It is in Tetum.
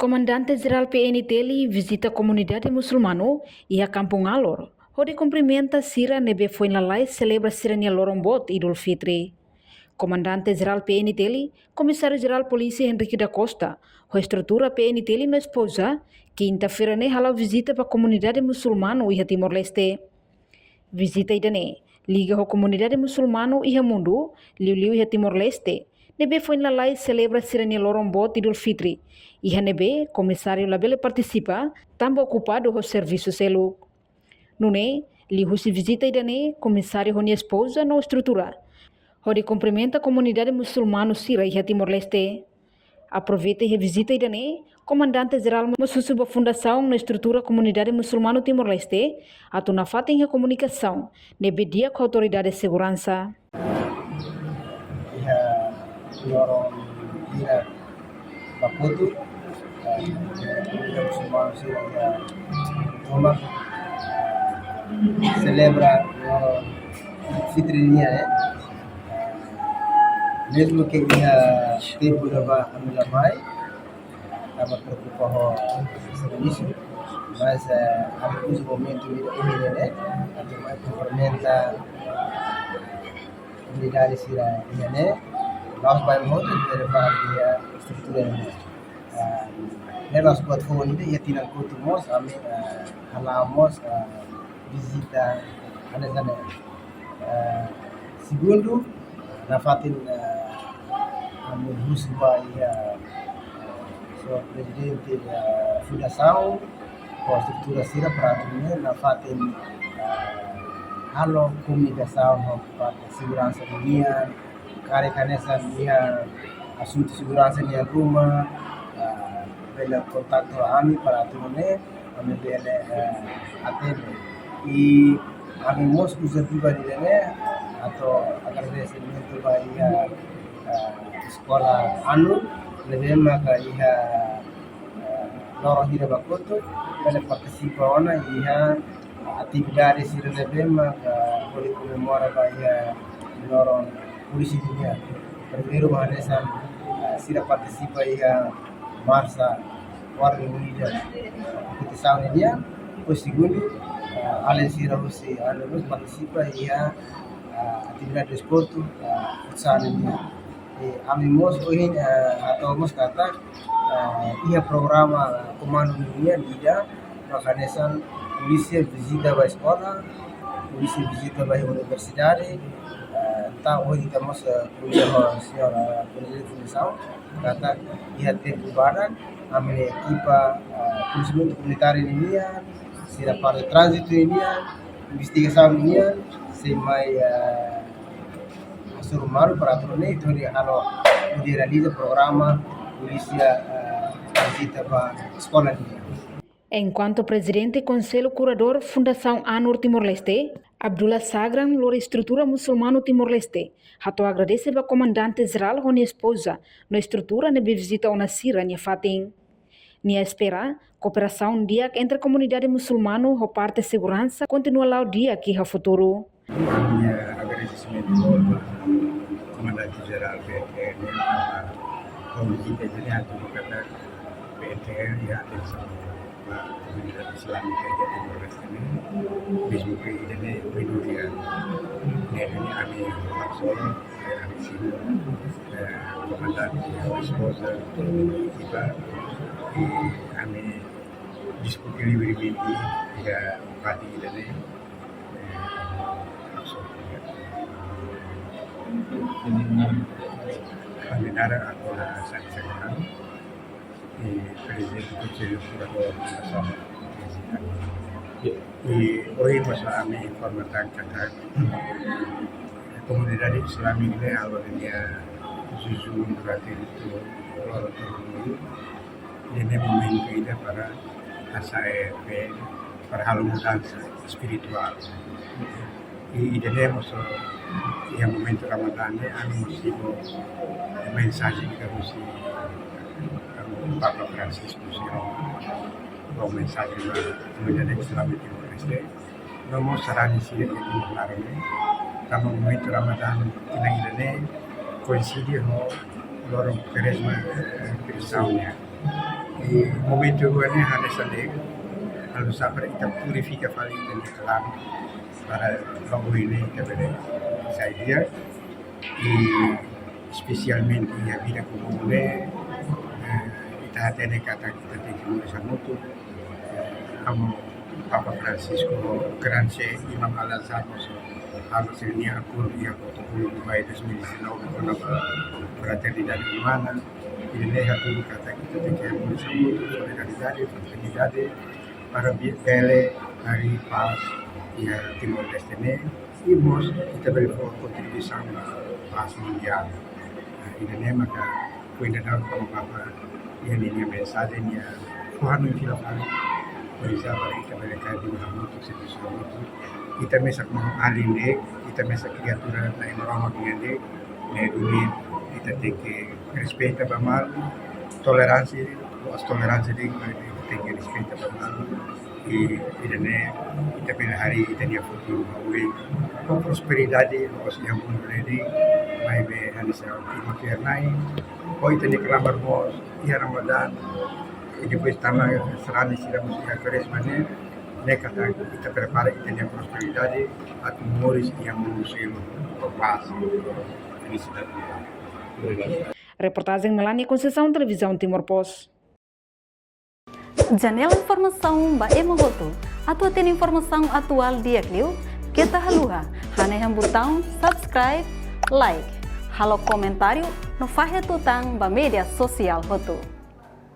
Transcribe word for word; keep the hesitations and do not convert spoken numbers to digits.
Komandante Jerál P N T L vizita komunidade musulmanu iha Kampung Alor, hodi kumprimenta sira ne'ebé foin lalais selebra sira-nia loron boot Idul Fitri. Komandante Jerál P N T L, Komisáriu Jerál Polísia Henrique da Costa, ho estrutura P N T L no espoza, kinta-feira ne'e hala'o vizita ba komunidade musulmanu iha Timor-Leste. Vizita ida-ne'e liga ho komunidade musulmanu iha mundu, liuliu iha Timor-Leste, ne'ebé foin lalais selebra sira-nia loron boot Idul Fitri, iha ne'ebé Komisáriu labele partisipa, tanba okupadu ho servisu seluk. Nune'e, liuhusi vizita ida-ne'e, Komisáriu ho nia espoza no estrutura, hodi kumprimenta komunidade musulmanu sira iha Timor-Leste. Aproveita iha vizita ida-ne'e, Komandante Jerál mós husu ba fundasaun no estrutura komunidade musulmanu Timor-Leste atu nafatin iha komunikasaun ne'ebé di'ak ho autoridade seguransa. Iha loron hira ba kotuk, eh, komunidade musulmanu sira iha tomak, eh, selebra loron Fitri nian, eh. Mezmu ke iha tempu ne'ebá ami la mai, tanba preokupa ho servisu, mas, eh, ami uza momentu ida ohin ne'e atu mai kumprimenta komunidade sira iha ne'e, la'ós ba ema hotu, bele ba iha estrutura ne'e. Ah, ne'e la'ós buat foun ida, iha tinan kotuk mós, ami, ah, hala'o mós, ah, vizita hanesan ne'e. Ah, segundu, nafatin, ah, ami husu ba iha, ah, señór prezidente, ah, fundasaun, ho estrutura sira para atu nune'e nafatin, ah, halo komunikasaun ho parte seguransa nian, karik hanesan iha asuntu seguransa nian ruma, ah, bele kontaktu ami para atu nune'e ami bele, eh, atende. I ami mós uza di'ak ida-ne'e atu agradesimentu ba iha, eh, eskola Anur, ne'ebé maka iha, eh, loron hira ba kotuk, bele partisipa ona iha atividade sira ne'ebé maka hodi komemora ba iha loron polísia nian. Primeiru ba hanesan, eh, sira partisipa iha marsa Warga Unida kompetisaun nian, depois segundu, eh, alin sira husi Anur mós partisipa iha, eh, atividade desportu, eh, futsal nian. I ami mós ohin, eh, hato'o mós katak, eh, iha programa komandu nian ida, maka hanesan polísia vizita ba eskola, polísia vizita ba universidade, eh, entaun ohin ita mós, eh, ko'alia ho señór, eh, prezidente fundasaun, katak iha tempu badak, ami-nia ekipa, eh, polisiamentu komunitáriu nian, sira parte tránzitu nian, investigasaun nian, sei mai, eh, hasoru malu para atu nune'e, entaun hodi halo, hodi realiza programa polísia, eh, vizita ba eskola nian. Enkuantu Prezidente Konsellu Kuradór Fundasaun Anur Timor-Leste, Abdullah Sagran, lori estrutura musulmanu Timor-Leste, hato'o agradese ba Komandante Jerál ho nia espoza, no estrutura ne'ebé vizita ona sira-nia fatin. Nia espera, kooperasaun di'ak entre komunidade musulmanu ho parte seguransa kontinua la'o di'ak iha futuru. Ami agradesimentu ba Komandante Jerál P N T L, ba konvite ida-ne'e atu katak P N T L iha atensaun ba komunidade islámika iha Timor-Leste nian, mezmu ke ida-ne'e minoria. Ne'e ami langsung, eh, ami simu, eh, komandante, espoza, iba, i ami diskute livremente iha fatin ida-ne'e, eh, langsung. Ami naran Abdullah Hassan Sagran, eh, Prezidente Konsellu Kuradór Fundasaun. Ya. I ohin mós ami informa tan katak komunidade islámika ne'e halo nia jejún durante loron tolu. Ida-ne'e momentu ida para hasa'e fé, para halo mudansa espirituál. I ida-ne'e mós iha momentu Ramadán ne'e, ami mós simu mensajen ida husi Papa Francisco, husi Roma. Ba mensajen ba komunidade islámika Timor-Leste. No mós sarani sira ke Timor laran ne'e, tanba momentu Ramadán tinan ida-ne'e koinside ho loron Kuarezma, eh, kristaun nian. I momentu agora ne'e hanesan de'it, halo sá para ita purifika fali ita-nia klaran, para logo ne'e ita bele sai di'ak, i espesialmente iha vida komún ne'e, eh, ita hatene katak ita tenke moris hamutuk, eh, hanesan Papa Francisco Grande Imam Al-Azhar mós halo sira-nia akordu iha Porto Público Dubai dois mil e dezanove kona-ba fraternidade umana. Ida-ne'e hatudu katak ita tenke hamoris hamutuk, solidariedade, fraternidade, para bi-, bele harii pás iha Timor-Leste ne'e, i mós ita bele fó kontribuisaun ba pás mundiál. Nah, ida-ne'e maka foin dadaun Papa iha ninia mensajen, nia fó hanoin fila fali, oinsá para ita bele kaer hamutuk, servisu hamutuk. Ita mesak maun-alin de'it, ita mesak kriatura Nai Maromak nian de'it, ne'e duni ita tenke respeita ba malu, toleránsia, loos toleránsia de'it, ita tenke respeita ba malu. I ida-ne'e ita bele harii ita-nia futuru ba oin, ho prosperidade, loos iha mundu ne'e de'it, maibé hanesan Timor Leste nian, ho ita-nia klamar mós iha Ramadan, i depois tama sarani sira mós iha Kuarezma ne'e, ne'e katak ita prepara ita-nia prosperidade atu moris iha mundu seluk ho pás, felisidade. Obrigadu. Reportajen Melania Conceição, Televizaun Timor Post. Janela informasaun ba ema hotu. Atu hatene informasaun atuál di'ak liu, keta haluha hanehan butaun subscribe, like, halo komentáriu no fahe tutan ba média sosiál hotu.